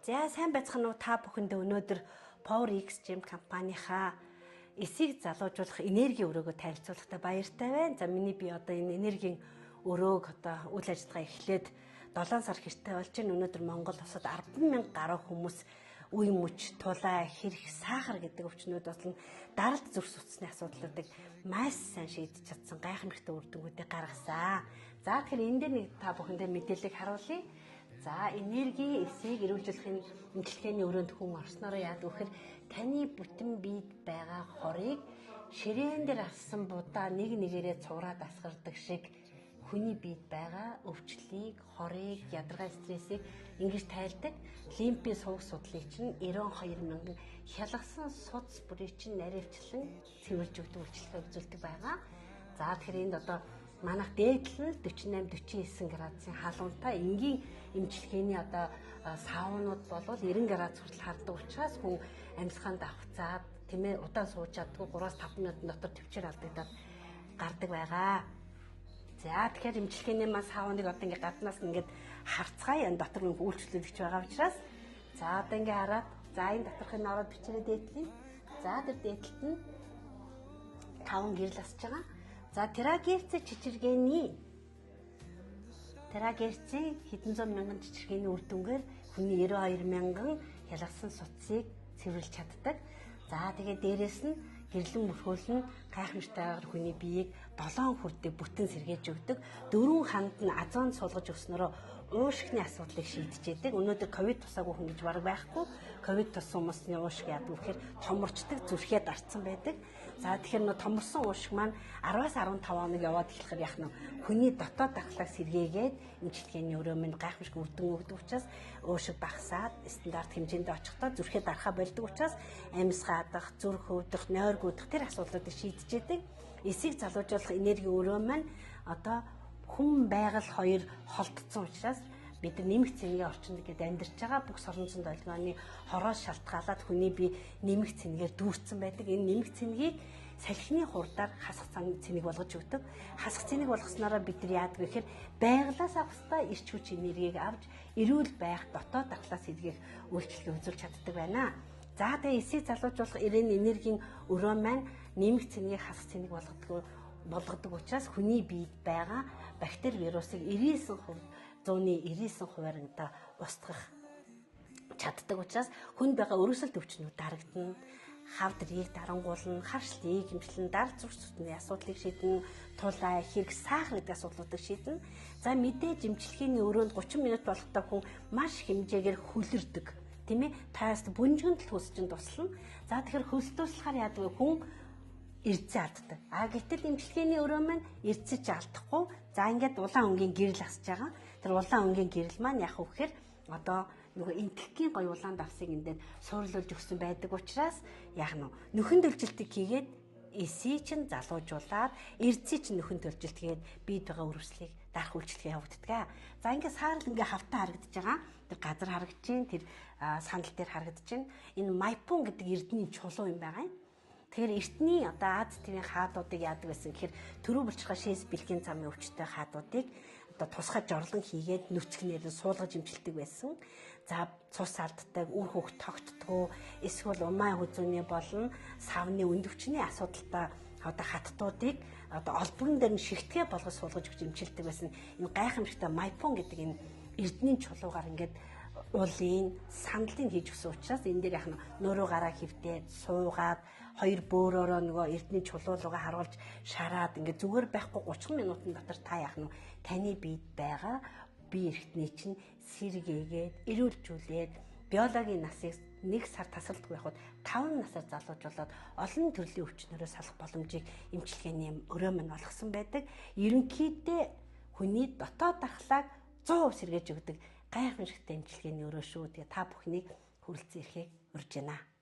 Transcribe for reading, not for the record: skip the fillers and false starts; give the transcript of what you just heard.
За сайн байцгаана уу, та бүхэндээ өнөөдөр Power X Gym компанийнхаа эсийг залуужуулах энерги өрөөгөө танилцуулахдаа баяртай байна. За миний би одоо энэ энергийн өрөөг одоо үйл ажиллагаа эхлээд 7 сар хэртэй болж байна. Өнөөдөр Монгол улсад 10,000 гаруй хүмүүс үе мөч, тулай, хэрэг, сахар гэдэг өвчнүүд болон даралт зүрх судасны асуудлуудыг маш сайн шийдэж чадсан гайхамшигтай үр дүнгуудыг гаргасан. За тэгэхээр энэ дээр нэг та бүхэндээ мэдээллийг харуулъя. За энерги эсийг эрүүлжүүлэхийн эмчилгээний өрөөнд хүн орсноороо яадаг вэхээр таны бүтэн биед байгаа хорыг ширээн дээр авсан будаа нэг нэгээрээ цувраад асгардаг шиг хүний биед байгаа өвчлөлийг, хорыг, ядаргаа стрессийг ингэж тайлдаг. Лимпийн сувг судлалыг чинь 92 мянган хялгасан судас бүрийг чинь наривчлан цэвэрлж өгдөг үйлчилгээ үзүүлдэг байгаа. За тэгэхээр энд одоо манайх дээдл нь 48 49 градусын халуунтай энгийн эмчилгээний одоо саунууд болвол 90 градус хүртэл хардаг учраас хүн амьсгаанд авцаад тийм ээ удаан сууж чаддгүй 3-5 минутын дотор төвчээр алдагдаад гардаг байгаа. За тэгэхээр эмчилгээний маань сауныг одоо ингээ гаднаас ингээд харцгаая, энэ дотор нэг үйлчлүүлэгч байгаа учраас за одоо ингээ хараад за энэ доторхын ороод бичээрэй дээдлийн. За тэр дээдлэлт нь 5 гэрэл асж байгаа. За терагерц чичиргээний терагерцийн хэдэн зуун мянган чичиргээний үр дүнгээр хүний 92 мянган хялгасан судсыг цэвэрлж чаддаг. За тэгээд дээрэс нь гэрлэн мөрхөөл нь гайхамшигтайгаар хүний биеийг 7 хүрдээ бүтэн сэргээж өгдөг. Дөрвөн ханд нь азон суулгаж өгснөрөө уушгины асуудлыг шийдэж яадаг. Өнөөдөр ковид тусаагүй хүн гэж бараг байхгүй. Ковид туссан хүмүүсийн уушиг яадаг вэхээр томорчдөг, зүрхээ дарцсан байдаг. За тэгэхээр нөө томорсон уушиг маань 10-аас 15 хоног яваад эхлэхээр яах нь хүний дотоод дархлааг сэргээгээд эмчилгээний өрөө минь гайхамшиг үр дүн өгдөг учраас уушиг багасаад стандарт хэмжээнд очихдоо зүрхээ дарахаа болдог учраас амьсгаадах, зүрх хөвдөх, нойргүйдэх тэр асуудлуудыг шийдэж яадаг. Эсийг залуужуулах энерги өрөө маань одоо хүн байгаль хоёр холдсон учраас бид нэмэх цэнгийн орчинд гээд амьдарч байгаа бүх сорон зон долгионы хороос шалтгаалаад хүний бие нэмэх цэнгээр дүүрсэн байдаг. Энэ нэмэх цэнгийг салхины хурдаар хасах цэнийг болгож өгдөг. Хасах цэнийг болгосноороо бид нар яадаг вэ гэхээр байгалаас авах ёстой эрч хүч энергийг авч эрүүл байх, дотоод дархлаас сэргээх үйлчилгээ үзүүлж чаддаг байна. За тэгээ эсийг залуужуулах эрен энергийн өрөө маань нэмэх цэнгийг хасах цэнийг болгодог учраас хүний биед байгаа бактери вирусыг 99%, 199%-аар одоо устгах чаддаг учраас хүнд байгаа өргөсөлт өвчнүүд дарагдана. Хавдрыг дарангуулна, харшлыг хэмжлэн, дар зүрх судасны асуудлыг шийднэ, тулай, хэрэг, сахар гэдэг асуудлуудыг шийднэ. За мэдээж эмчилгээний өрөөнд 30 минут болохтой хүн маш хэмжээгээр хөлөрдөг. Тийм ээ, тааст бүнжгэн тал хөлс чинь туслана. За тэгэхээр хөлс туслахаар яадаг вэ? Хүн эрдсээ алддаг. А гэтэл эмчилгээний өрөө маань эрдсэж алдахгүй. За ингээд улаан өнгийн гэрэл асж байгаа. Тэр улаан өнгийн гэрэл маань яах вэ гэхээр одоо нөгөө энтхэгийн гоё улаан давсыг ингээд суурлуулж өгсөн байдаг учраас яах нь нөхөн төлжилтийг хийгээд эсийг чинь залуужуулаад эрдсийг чинь нөхөн төлжилт хийгээд биед байгаа өрөвслийг дарах үйлчилгээ явагддаг. За ингээд саарл ингээ хавтаа харагдаж байгаа. Тэр газар харагдаж чинь, тэр сандал дээр харагдаж чинь. Энэ майпун гэдэг эрдний чулуу юм байгаа юм. Тэгэхээр эртний одоо Аз тивийн хаадуудыг яадаг байсан гэхээр төрөө булчирхай шээс бэлгийн замын өвчтэй хаадуудыг одоо тусгай жорлон хийгээд нүцгнээр нь суулгаж имчилдэг байсан. За цус алддаг, үр хөвгт тогтдгоо, эсвэл умай хүзүүний болон савны өндөвчний асуудалтай одоо хаттуудыг одоо олбон дээр нь шигтгэ болгож суулгаж өгч имчилдэг байсан. Энэ гайхамшигтай майпун гэдэг энэ эрдний чулуугаар ингээд уулын сандлыг хийж өгсөн учраас энэ дээр яг нуруу гараа хөвтээд суугаад хоёр бөөрөөрөө нөгөө эрдний чулуулуугаа харуулж шараад ингээд зүгээр байхгүй 30 минутын дотор та яах нь таны биед байгаа бие эрхтний чинь сэргээгээд эрүүлжүүлээд биологийн насыг 1 сар тасралтгүй явахад 5 насаар залуужуулаад олон төрлийн өвчнөрөө салах боломжийг эмчилгээний өрөө минь олгосон байдаг. Ерөнхийдөө хүний дотоод дархлааг 100% сэргээж өгдөг гайхамшигтай эмчилгээний өрөө шүү. Тэгээ та бүхнийг хүрэлцэн ирэхийг урьж байна.